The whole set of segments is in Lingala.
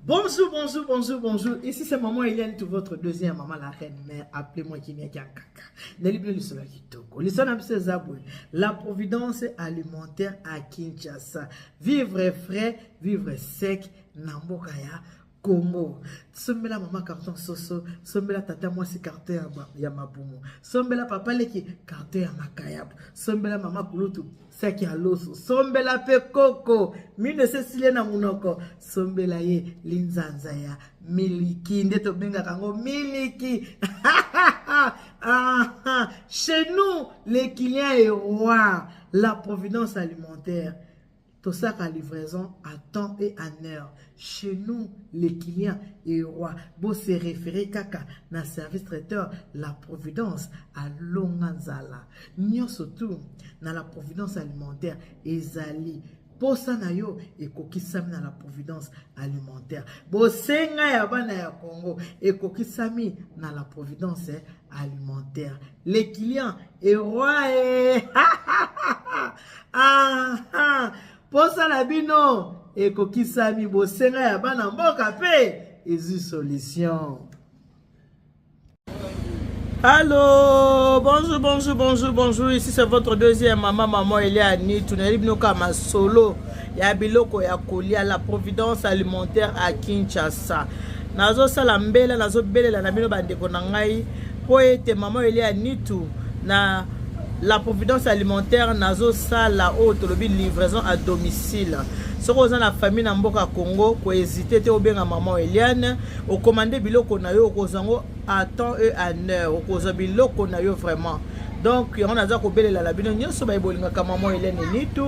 Bonjour, bonjour, bonjour, bonjour. Ici c'est maman Eliane, tout votre deuxième maman la reine mère. Appelez-moi Kimia Kaka. Nali bino lisolo ya kitoko. Lisolo na biso eza boye. La providence alimentaire à Kinshasa. Vivre frais, vivre sec na mboka ya Congo. Sombela mama carton soso, sombela tata mwasi carton ya mabumu, sombela papa leki carton ya makayabu, sombela mama kulutu saki ya loso, sombela pe koko mino esesile na munoko, sombela ye linzanza ya miliki, nde tobengaka yango miliki. Ah, chez nous les clients est roi, la providence alimentaire. Tosaka livraison à temps et en heure. Chez nous, les clients est roi. Bo se référer kaka na service traiteur la providence à Longanzala. Nyonso tout na la providence alimentaire ezali posa na yo ekokisami na la providence alimentaire. Bosenga ya bana ya Congo ekokisami na la providence alimentaire. Les clients est roi. Eh. Ah, ah. Posa na bino ekokisami, bosenga ya bana mboka pe ezwi solution. Allô, bonjour, bonjour, bonjour, bonjour. Ici c'est votre deuxième maman, maman Eliane. Tunali bino kama solo ya biloko ya kolia la providence alimentaire à Kinshasa. Nazosala mbela, nazobelela na bino bandeko na ngai mpo ete maman Eliane Nitu na la providence alimentaire nazosala oyo tolobi livraison à domicile. Soki oza na famille na mboka Congo, ko hésiter te obenga maman Eliane, okomande biloko na yo, okozwa yango à temps et à heure, okozwa biloko na yo vraiment. Donc yango naza kobelela na bino nyonso baye bolingaka maman Helène Nitu,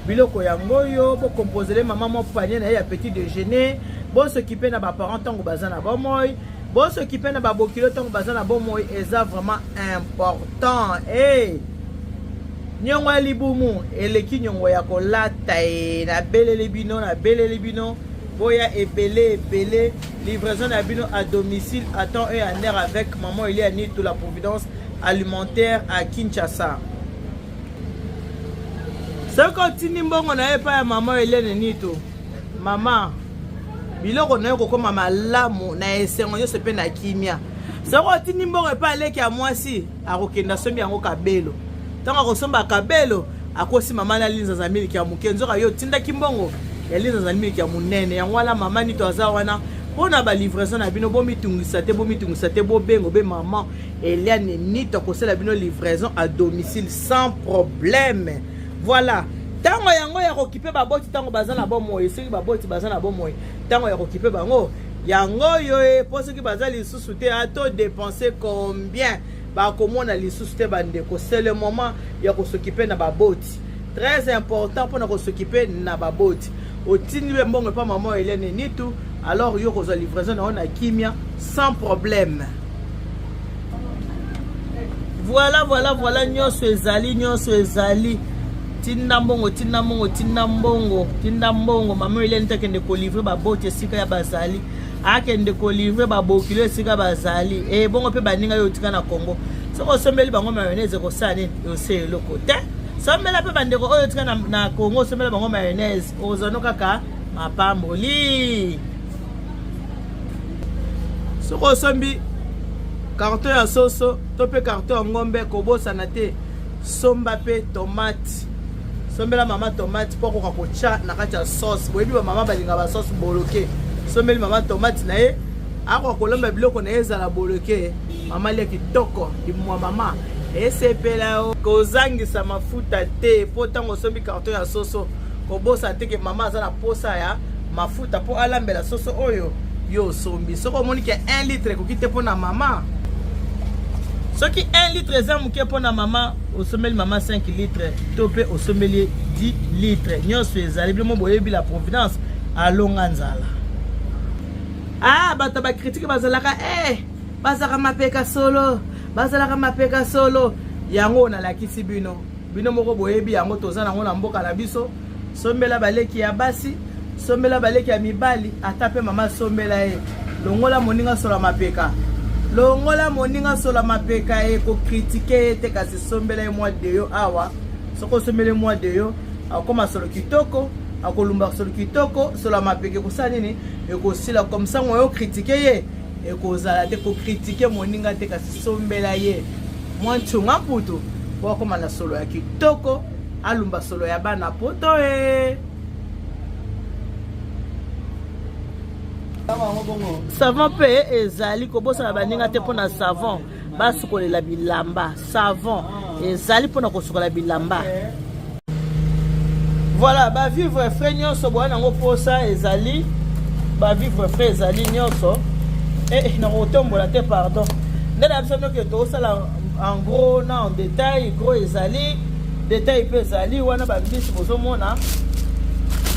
biloko yango oyo bokomposele mama mwa panier na ye ya petit déjeuner, bosokipe na baparent ntango baza na bomoi, bosokipe na babokilo ntango baza na bomoi, eza vraiment important. Hey! Nyongo ya libumu eleki nyongo ya kolata e, nabeleli bino, nabeleli bino boya ebele ebele, livraison na bino à domicile à temps et à heure avec maman Eliane Nitu, la providence alimentaire à Kinshasa. Soki otindi mbongo na ye epai ya mama Helene Nitu, mama biloko na yo kokoma malamu na esengo nyonso mpe na kimia. Soki otindi mbongo epai aleki ya mwasi, akokende asombi yango kabelo. Ntango akosomba kabelo, akosi mama na linzanza miliki ya moke, nzoka yo otindaki mbongo ya linzanza miliki ya monene. Yango wana mama Nitu aza wana mpo na balivraison na bino. Bomitungisa te, bomitungisa te, bobengo be mama Eliane Nitu akosala bino livraison à domicile sans problème. Voilà. Ntango yango ya kokipe baboti ntango baza na bomoi, soki baboti baza na bomoi, ntango ya kokipe bango yango oyo e, mpo soki baza lisusu te, ato dépenser combien bakomona lisusu te bandeko. C'est le moment ya kosokipe na baboti, très important mpona kosokipe na baboti. Otindi be mbongo epa mama Helène Nitu, alors yo kozwa livraison na yo na kimia sans problème. Voilà, voilà, voilà, nyonso ezali, nyonso ezali. Tinda mbongo, tinda mbongo, tinda mbongo, tinda mbongo. Mama Helène akende kolivre baboti esika ya bazali, akende kolivre babokilo esika bazali. E bongo mpe baninga yo otika na Congo, soki osombeli bango mayonnaise ekosala nini? Osala eloko te. Sombela mpe bandeko oyo otika na Congo, osombela bango mayonnaise, okozwa no kaka mapamboli. Soki osombi carton ya soso to mpe carton ya ngombe, kobosana te somba mpe tomate. Sombela mama tomate mpo akoka kotya na kati ya sauce. Boyebi bamama balinga ba sauce boloke. Sombeli mama tomate na ye, akoka kolomba biloko na ye ezala boloke. Mama lia kitoko, limwa mama esepela yo. Kozangisa mafuta te, mpo ntango osombi carton ya soso, kobosana te ke mama aza na posa ya mafuta mpo alambela soso oyo yo osombi. Soki omoni ke 1 litre ekoki te mpo na mama, soki 1 litre eza moke mpo na mama, osombeli mama 5 litre to mpe osombeli 10 litre. Nyonso ezali bino mo boyebi la providence alonga nzala. Ah, bato ba critique bazalaka bazalaka mapeka solo, bazalaka mapeka solo. Yango nalakisi bino, bino moko boyebi yango, toza nango na mboka na biso. Sombela baleki ya basi, sombela baleki ya mibali, ata mpe mama sombela ye. Longola moninga sola mapeka, longola moninga sola mapeka ye, kokritike ye te, kasi sombela ye mwa deyo awa. Soki osombeli mwa deyo, akokoma solo kitoko, Akolumba solo kitoko, solo ya mapeke ekosala nini? Ekosila. Comme ça moyo critique ye ekozala te, kokritike moninga te, kasi sombela ye mwa ntunga mputu po akoma na solo ya kitoko, alumba solo ya bana poto e. Savon mpe ezali, kobosana baninga te mpo na savon basukolela bilamba. Savon ezali mpona kosukola bilamba. Voilà, bavivre frais nyonso boya nango mposa ezali, bavivre frais ezali nyonso. Eh, nakotombola te, pardon. Nde na biso noke tokosala en gros na en détail. Gros ezali, détail mpe ezali wana. Bambisi bozomona,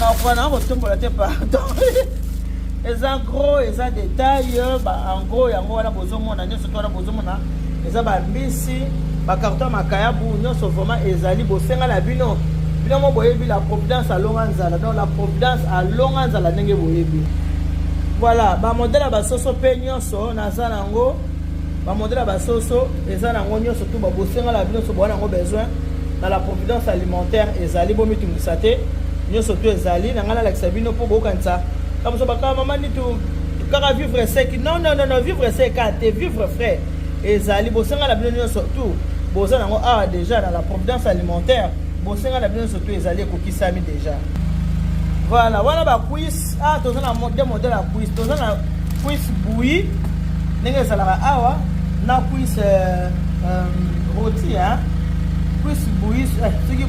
nakoka na kotombola te, pardon. Eza gros, eza détail. En gros yango wana bozomona nyonso to wana bozomona eza bambisi, bacarton ya makayabu nyonso vraiment ezali. Bosenga na bino, bino mo boyebi La Providence alonga nzala. Donc La Providence alonga nzala ndenge boyebi. Voilà, bamodele ya basoso mpe nyonso naza nango. Bamodele ya basoso eza nango nyonso tu. Babosenga na bino nyonso boza nango besoin, na La Providence Alimentaire ezali. Bomitungisa te, nyonso tu ezali. Na ngai nalakisa bino mpo bokanisa kamoso bakaka mama nitu kaka vivre sec. Non, non, non, non, vivre sec te, vivre frais ezali. Bosenga na bino nyonso tu boza nango awa déjà na La Providence Alimentaire. Bosenga na bino nyonso tu ezali, ekokisami déjà. Voilà, wana bacuisse. Ah, toza na deux modèle ya cuisse. Toza na cuisse bouillie ndenge ezalaka awa na cuisse rôti, hein? Cuisse bouillie, soki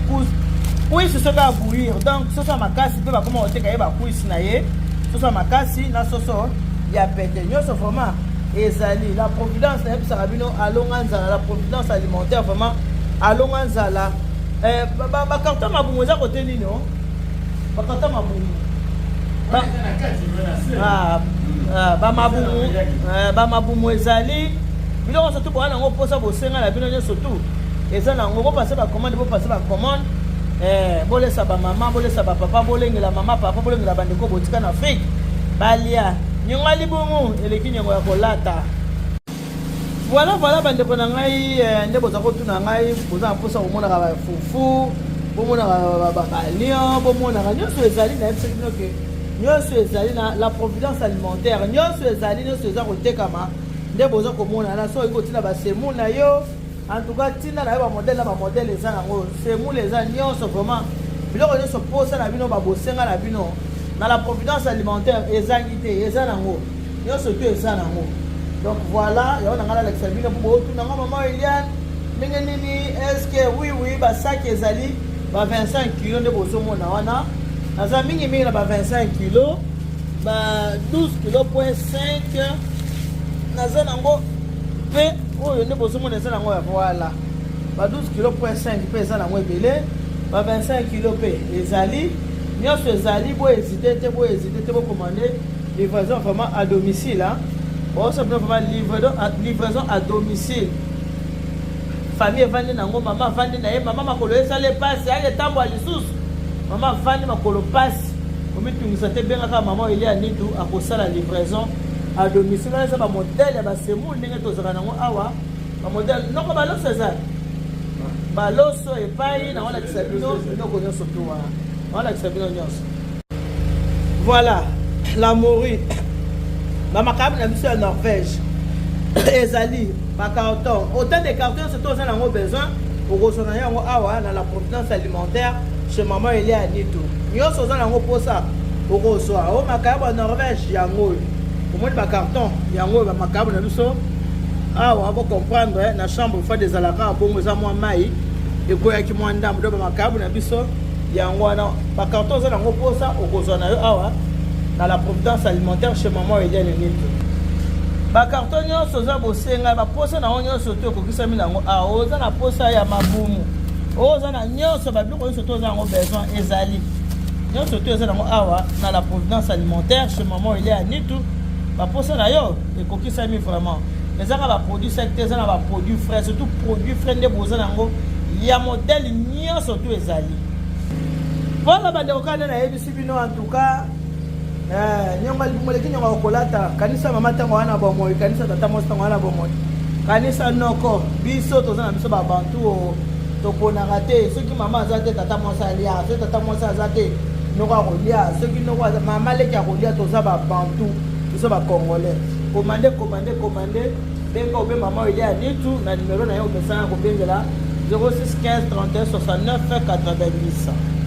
cuisse soki abouillir, donc soso ya makasi mpe bakoma koteka ye bacuisse na ye, soso ya makasi na soso ya pete, nyonso vraiment ezali. La Providence, nayebisaka bino, alonga nzala. La Providence Alimentaire vraiment alonga nzala. Bacarton mabumu eza kote nini? O bacarton mabumu, bamabumu, bamabumu ezali. Biloko nyonso tu boya nango mposa, bosenga na bino nyonso tu eza nango. Bopase bacommande, bopase bacommande, bolesa bamama, bolesa bapapa, bolengela mama, papa, bolengela bandeko botika na Afrique balia. Niongo ya libumu eleki niongo ya kolata. Voilà, voilà, bandeko na ngai, nde boza kotuna ngai, boza na mposa komonaka bafufu, bomonaka balion, bomonaka nyonso ezali. Nayebisaki bino ke nyonso ezali na La Providence Alimentaire, nyonso ezali, nyonso eza kotekama nde boza komona na so. Olingi kotina basemoule na yo, en tout cas ntina na yo, bamodele na bamodele eza nango. Semoule eza nyonso vraiment, biloko nyonso posa na bino, babosenga na bino na La Providence Alimentaire ezangi te, eza nango nyonso to eza nango. Donc voilà, yango na ngai nalakisa bino mpo bootuna nga: mama Eliane, ndenge nini? Est-ce oui, oui, basaki ezali ba 25 kilo nde bozomona wana. Naza mingimingi na ba 25 kilo, ba 12 kilo point 5 naza nango mpe. Oyo nde bozomona eza nango ya, voilà, ba 12 kilo point 5 mpe eza nango ebele, ba 25 kilo mpe ezali, nyonso ezali. Bohésite te, bohésite te, bocommande. Livraison vraiment à domicile, hein? Bosa bino vraiment livraison à domicile. Famille evandi nango, mama avandi na ye, mama makolo esala epasi, ake tambwa lisusu, mama avandi makolo pasi, omitungisa te, bengaka mama Elia Nitu, akosala livraison à domicile. Wana eza bamodele ya basemoule ndenge tozalaka nango awa, bamodele noko baloso eza baloso epai naolakisa bino biloko nyonso tu wana, naolakisa bino nyonso. Voilà, la morue, bamakabu na biso ya Norvège ezali, bacarton, autant de carton nyonso to oza nango besoin, okozwa na yango awa na La Providence Alimentaire chez mama Elia Nitu. Nyonso oza nango mposa, okozwa. O makayabu ya Norvège yango oyo omoni, bacarton yango oyo, bamakayabu na biso awa. Bocomprendre, na chambre froide ezalaka bongo, eza mwa mai ekweyaki mwa ndambo. Donc bamakayabu na biso yango wana, bacarton oza nango mposa, okozwa na yo awa na La Providence Alimentaire chez mama Eliane Nitu. Bacarton nyonso oza bosenga, baposa nango nyonso to ekokisami nango awa. Oza na posa ya mabumu, oza na nyonso, babiloko nyonso to oza yango besoin ezali, nyonso to eza nango awa na La Providence Alimentaire chez mama Elia Nitu. Baposa na yo ekokisami vraiment. Ezaka baproduit sec te, eza na baproduit frais, surtout produit frais nde boza nango ya modele nyonso to ezali. Voilà, bandeko, kaka nde nayebisi bino. En tout cas, niongo libumu eleki niongo ya kolata. Kanisa mama ntango wana bomoi, kanisa tata mwasi ntango wana bomoi, kanisa noko. Biso toza na biso babantu, toponaka te. Soki mama aza te, tata mwasi alia. Soki tata mwasi aza te, Noko akolia soki noko aza mama leki akolia, toza babantu, toza bacongolais. Commande, commande, commande, benga obe mama oyo ya nitu na numero na ye omesana kobengela 06 15 31 69 90.